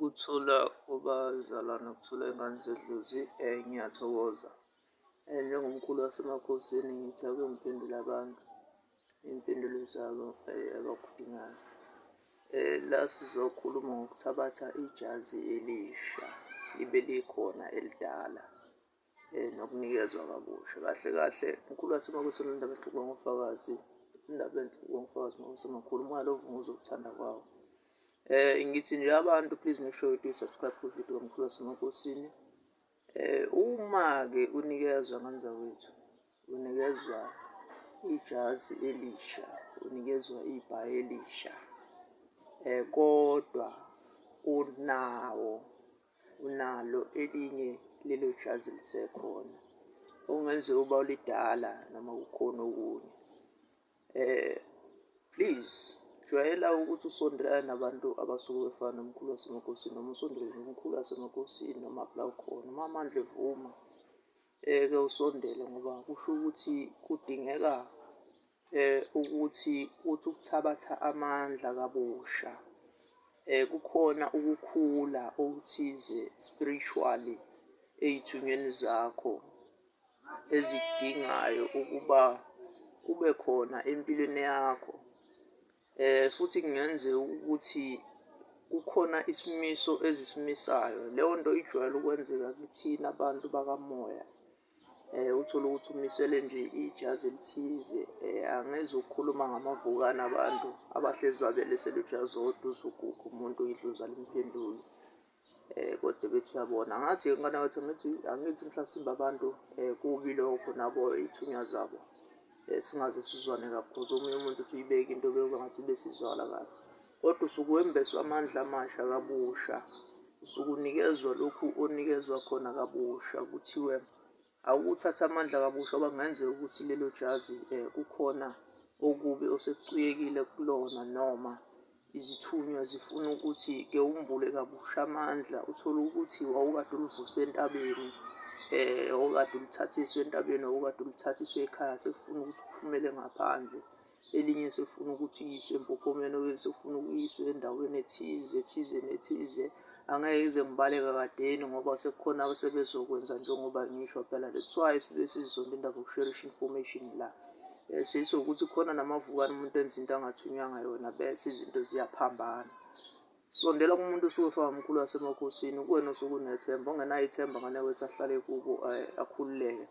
Ukuthula kubazalwane, ukuthula kwey'ngane zedlozi. Ngiyathokoza njengomkhulu wasemakhosini ngithi ake ngiphendule abantu iy'mpendulo zabo abakudingayo. La sizokhuluma ngokuthabatha ijazi elisha libe likhona elidala nokunikezwa kabusha. Kahle kahle mkhulu wasemakhosini, indaba exoxwa ngofakazi, indaba enhle exoxwa ngofakazi makhosi amakhulu, umoya lo ovunguza ngokuthanda kwawo. Ngithi nje abantu, please make sure you do subscribe kwividiyo kaMkhulu wasemakhosini. Uma-ke unikezwa, ngane zakwethu, unikezwa ijazi elisha, unikezwa ibhayi elisha, kodwa unawo, unalo elinye lelo jazi lisekhona okungenzeka uba lidala noma kukhona okunye. Please jwayela ukuthi usondelane nabantu abasuke befana nomkhulu wasemakhosini noma usondele nomkhulu wasemakhosini noma la ukhona, uma amandla evuma ke usondele ngoba kusho ukuthi kudingeka ukuthi uthi ukuthabatha amandla kabusha. Kukhona ukukhula okuthize spiritually ey'thunyweni zakho ezikudingayo ukuba kube khona empilweni yakho. Futhi kungenzeka ukuthi kukhona isimiso ezisimisayo. Leyo nto ijwayele ukwenzeka kithina abantu bakamoya. Uthole ukuthi umisele nje ijazi elithize. Angizukukhuluma ngamavukane abantu abahlezi babelesela ujazi owodwa, uze uguge umuntu idlozi alimphenduli, kodwa bethi uyabona. Angathi-ke ngane yakwethu, angithi angithi mhlasimbe abantu kubi lokho nabo iy'thunywa zabo, singaze sizwane kakhulu. Omunye umuntu uthi uyibeke into bekuba ngathi besizwakala kabi, kodwa usuke wembeswe amandla amasha kabusha, usuke unikezwa lokhu onikezwa khona kabusha. Kuthiwe awukuthathe amandla kabusha ngoba kungenzeka ukuthi lelo jazi kukhona okubi osekucwiyekile kulona noma izithunywa zifuna ukuthi ke umbule kabusha amandla. Uthole ukuthi wawukade ulivuse entabeni, wawukade ulithathiswe entabeni, wawukade ulithathiswe ekhaya, sekufuna ukuthi uphumele ngaphandle. Elinye sekufuna ukuthi uyiswe empophomeni, okunye sekufuna ukuyiswe endaweni ethize thize nethize. Angeke ngize ngibaleke kadeni ngoba sekukhona asebezokwenza njengoba ngisho phela. That's why sibuye sizonde indaba yokusherisha information la. Seyisukuthi khona namavukane, umuntu enza into angathunywanga yona bese izinto ziyaphambana. Sondela kumuntu osuke efaka umkhulu wasemakhosini, kuwena osuke unethemba. Ongenayo ithemba, ngane yakwethu, ahlale kubo, akhululeke,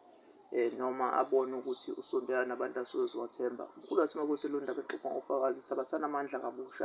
noma abone ukuthi usondela nabantu asuke ezowathemba. Umkhulu wasemakhosini lo, ndaba exoxa ngofakazi, thabathani amandla kabusha.